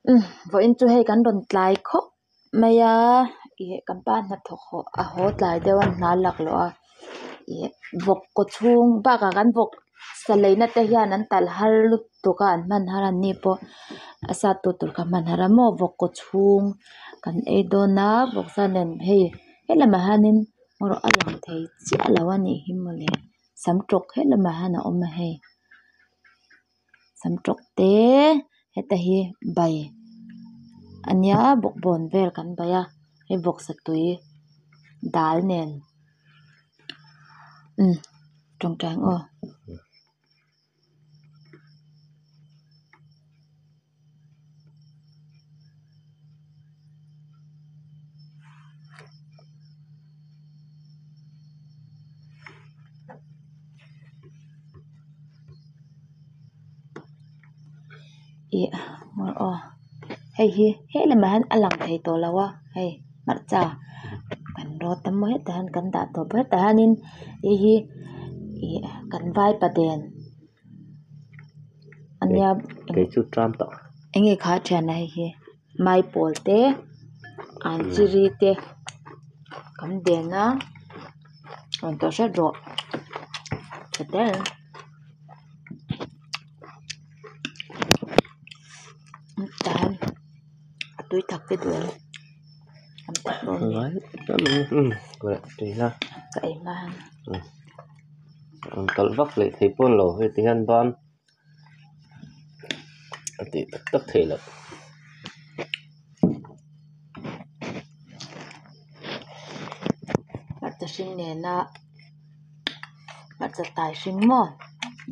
Umm vawiin chu hei kan rawn tlai khawp mai a ih kan pa hnathawk haw a haw tlai deuh a hna laklawh a ih vawk kaw chhung bakah kan vawk sa leina te hian an talh har lutuk a an hman har a anni pawh a sat tu tur kha hman har a maw vawk kaw chhung kan ei dawn a vawksa nen hei helamah hianin erawh a lang thei chiah lo a nih hi mawle samtawk helamah hian a awm a hei. Samtawk te heta hi bai a nia bawkbawn vel kan bai a hei vawksa tui dal nen umm tawngtai ang aw. Ih aw hei hi he lamah hian a lang thei tawh lo a hei hmarcha kan rawt a maw hetah hian kan dah tawp hetah hianin hei hi ih kan vaipaden. Ania kei chu tram tawh enge kha thian a hei hi maipawl te an chiri te kan den a rawn tawh hret rawh tha tel tah hian a tui thak te duh em an thak dawn mi ka ei hma hian. An kalh vak leh thei pawn lo hei ti hian ban a tih tak tak theih loh. Hmarcha hring nena hmarcha tai hring maw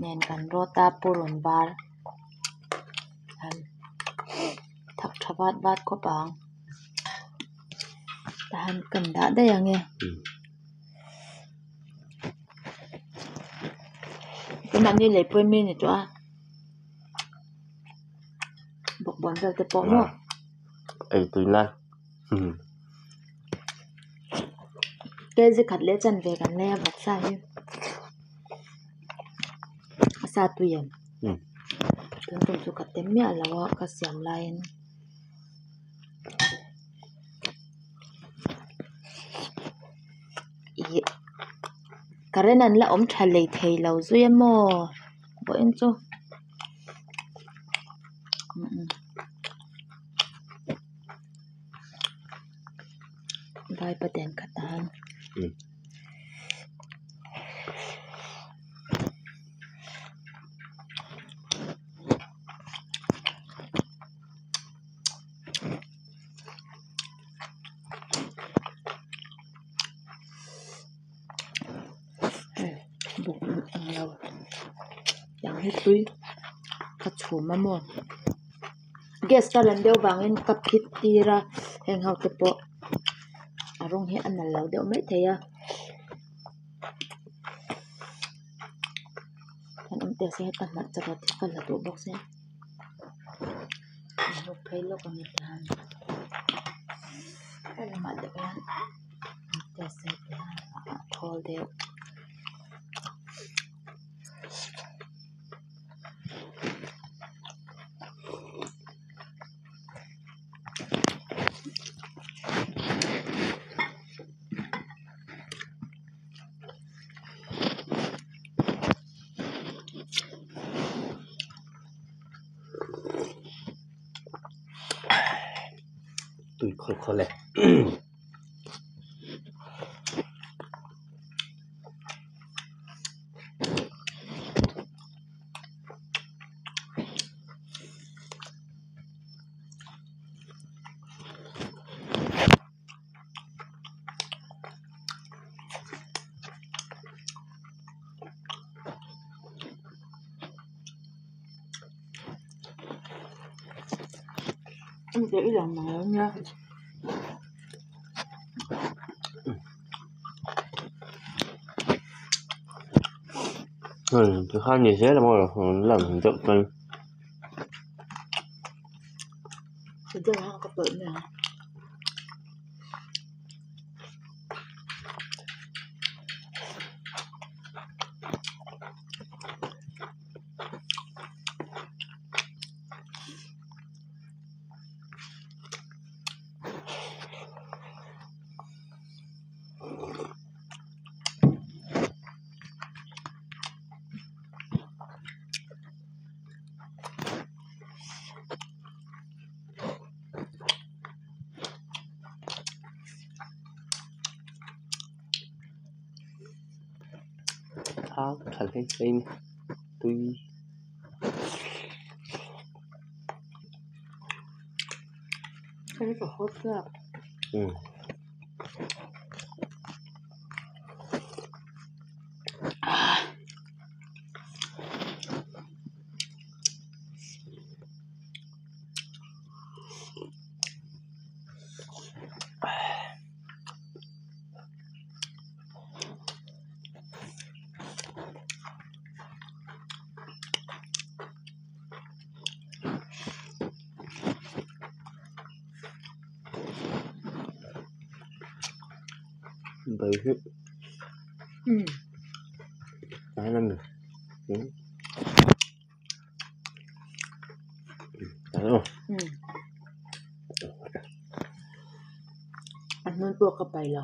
nen kan rawt a purun var an thak tha vat vat khawp ang tahan kan dah daih ang e. Tunah mi lei pawh mi ni tawh a bawkbawn vel te pawh maw ei tui nan kg khat leh chanve kan lei a vawksa hi a sa tui em tun tum chu ka tem miah lo a ka siam laiin. Ih current an la awm tha lei thei lo zui a maw vawiin chu vaipaden ka tan. Buk ang lo tiang hi tui ka chhum a maw gas ka rem deuh vangin ka phit tir a heng ho te pawh a rawng hi a nalh lo deuh maithei a an awm teh se heta hmarcha rawt hi ka la duh bawk sia. Bawk phei lawk a ni tihian he lamah deuh hian a thawl deuh. Tui khawlh khawlh e. Tikhan ni zel ang aw lan deuh chuan. Thau tha hlei hlei a ni tui. Bai hi tlai lam A hnun pawh ka pai lo.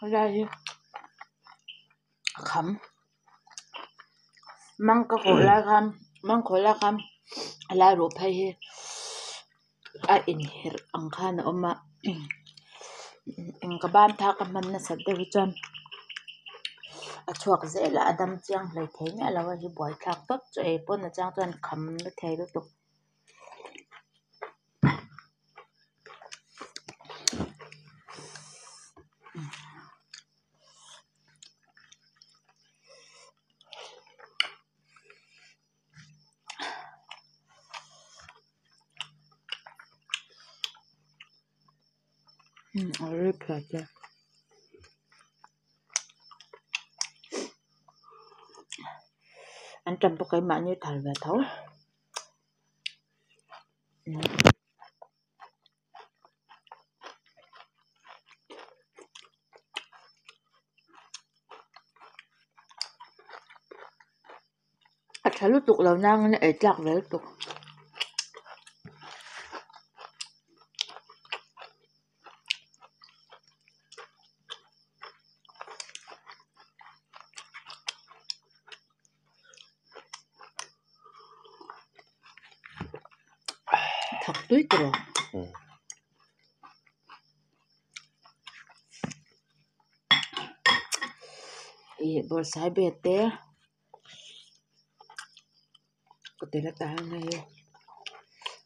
Helai hi a kham mang ka kawh lai khan mang khawh lai khan a lai ruh phei hi a inherh ang khan a awm a eng ka ban phak a hman nasat deuh hi chuan a chhuak zel a a dam chiang hleithei miah lo a hi buaithlak tawp chu ei pawn a chang chuan kham na thei lutuk. An ṭan bawk keimahni thal ve tho. A tha lutuk lo nangin a ei tlak ve lutuk. Thak tui tawh ih bawrhsaibe te ka tel atah hian hei hi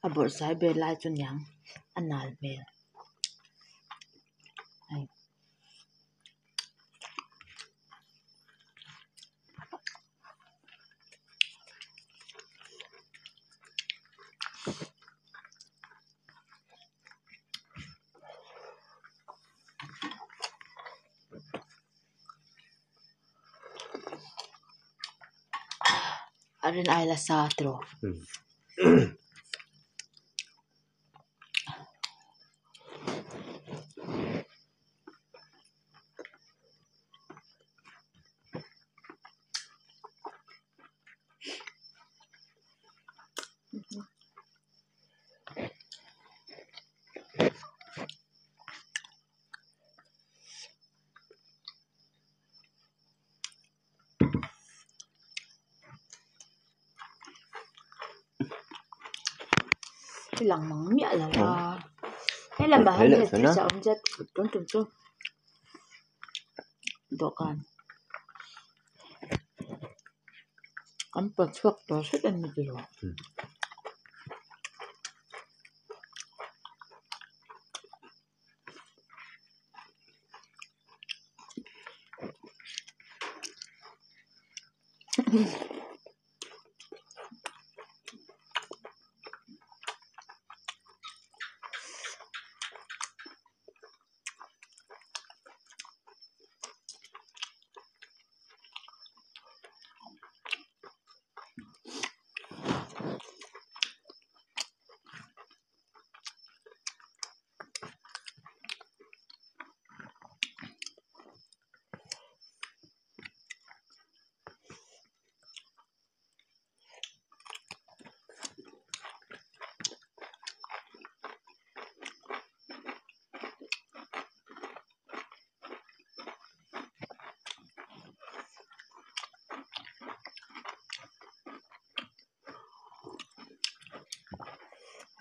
a bawrhsaibe lai chu niang a nal hmel hei. A rin ai la sa tawh. I lang mang miah lo a helamah hian hei thil a awm zet tun tum chu dawhkan an pawt chhuak tawh hret a ni tiraw.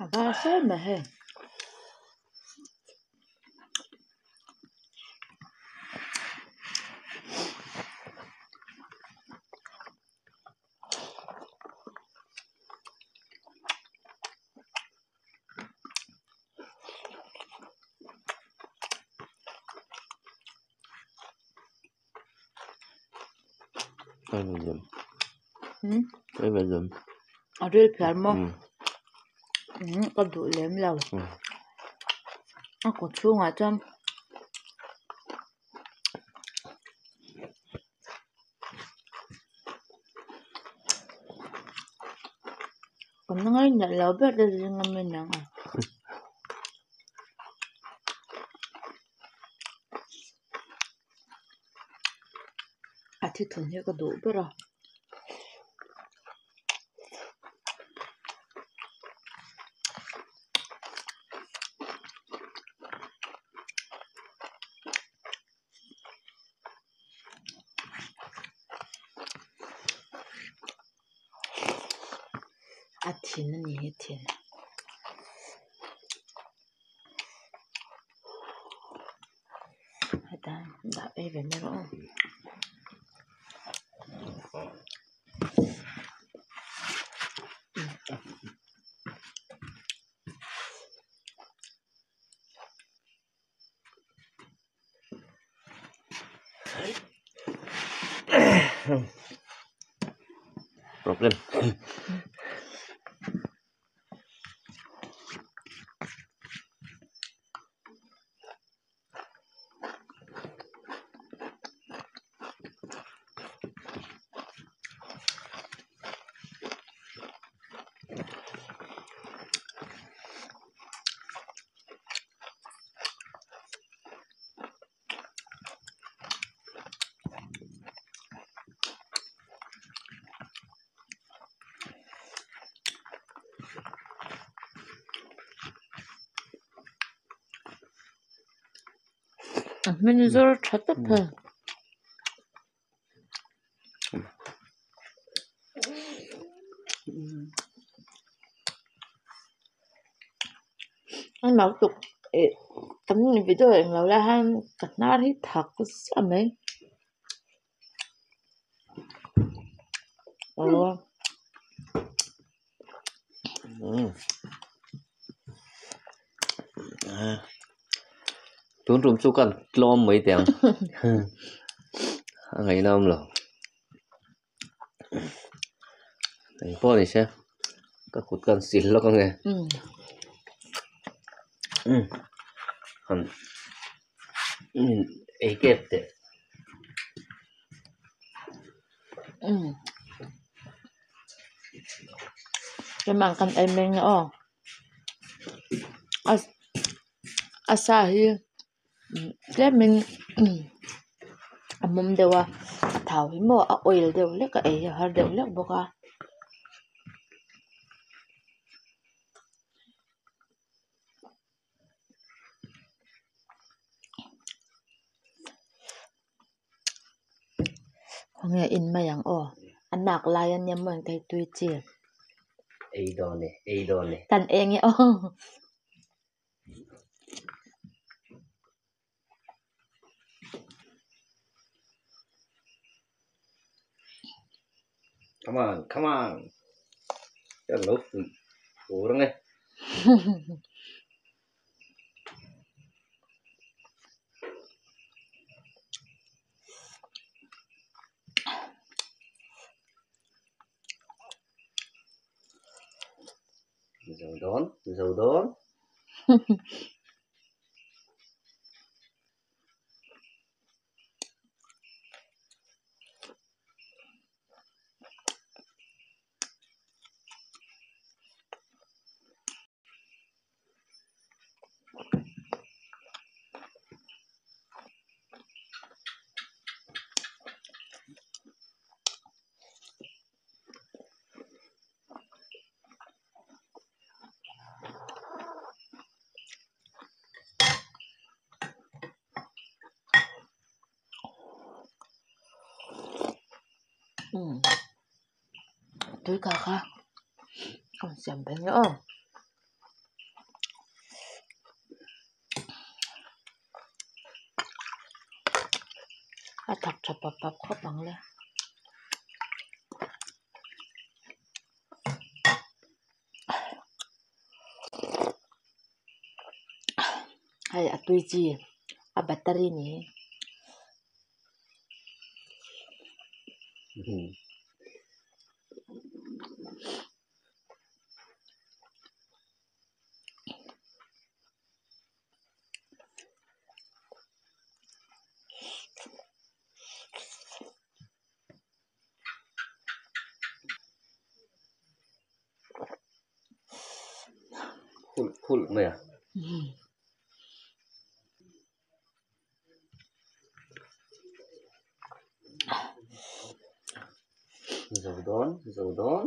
A var sawi mai hei. A ril phiar maw ka duh lem lo a kaw chhungah chuan ka ngainat lo ber te zing a mi niang a. A thithun hi ka duh ber a. A thin a ni hi thin. Heta dah phei ve mai rawh aw. Problem. A hmin zawr tha tawp hei. A mau tuk ih kan video englo lai hian ka hnar hi thak ziah mai. Aw. Tun tum chu kan tlawm mai teh ang a ngaihna awm lo engpawh ni se ka kut kan sil lawk ange han ei kep teh. Keimah kan ei mai nge aw a sa hi tlemin a mawm deuh a a thau hi maw a oil deuh hlek a ei hi a har deuh hlek bawk a. Khawnge in mai ang aw a nak lai a nia maw engte hi tui chi ei dawn e ei dawn e kan eng e aw. Come on come on ka lo fuih fur ang e. Zo dawn zo dawn. Tui kha kha a rawn siam ve nge aw. A thak tha pap pap khawp ang le. Hei a tui chi a battery ni hi. Khulh khulh mai a. Zo dawn zo dawn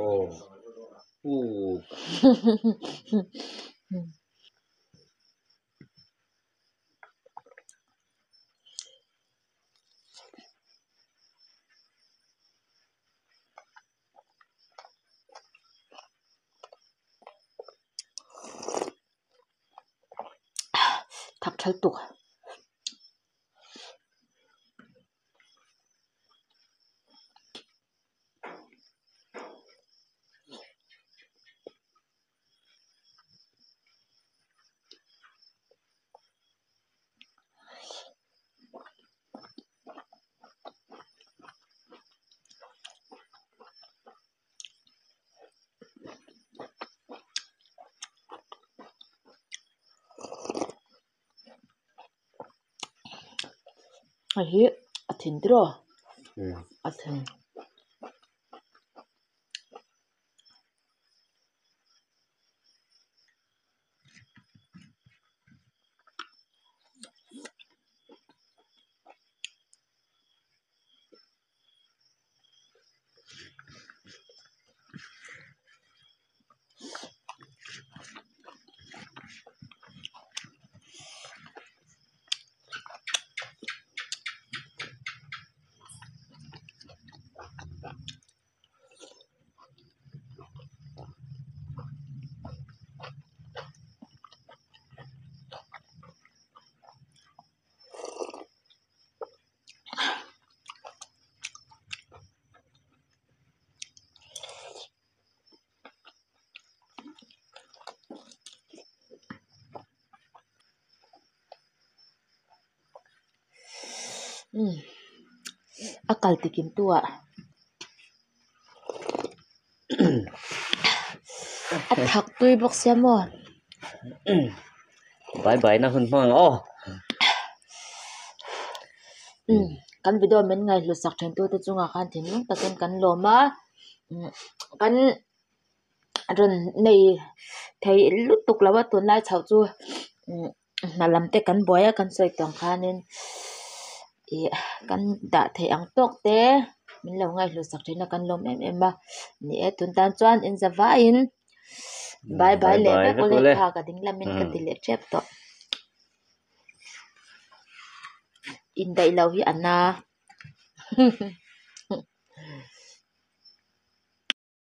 aw puk. Thak thal tuk. Hei hi a thin tiraw a thin. Umm a kal tikim tu ah a thak tui bawk sia maw. Bye bye na hun hmang aw. Umm kan video min ngaihhlut sak thin tute chungah khan thinlung takin kan lawm a umm kan rawn nei thei lutuk lo a tunlai chhoh chu umm. Hna lam te kan buai a kan sawi tawng khanin ih kan dah theih ang tawk te min lo ngaihhlut sak thin a kan lawm em em a ni e tun tan chuan in za vaiin bye bye leh vek ule kha ka ding lamin ka ti leh tep tawh indaih loh hi a na.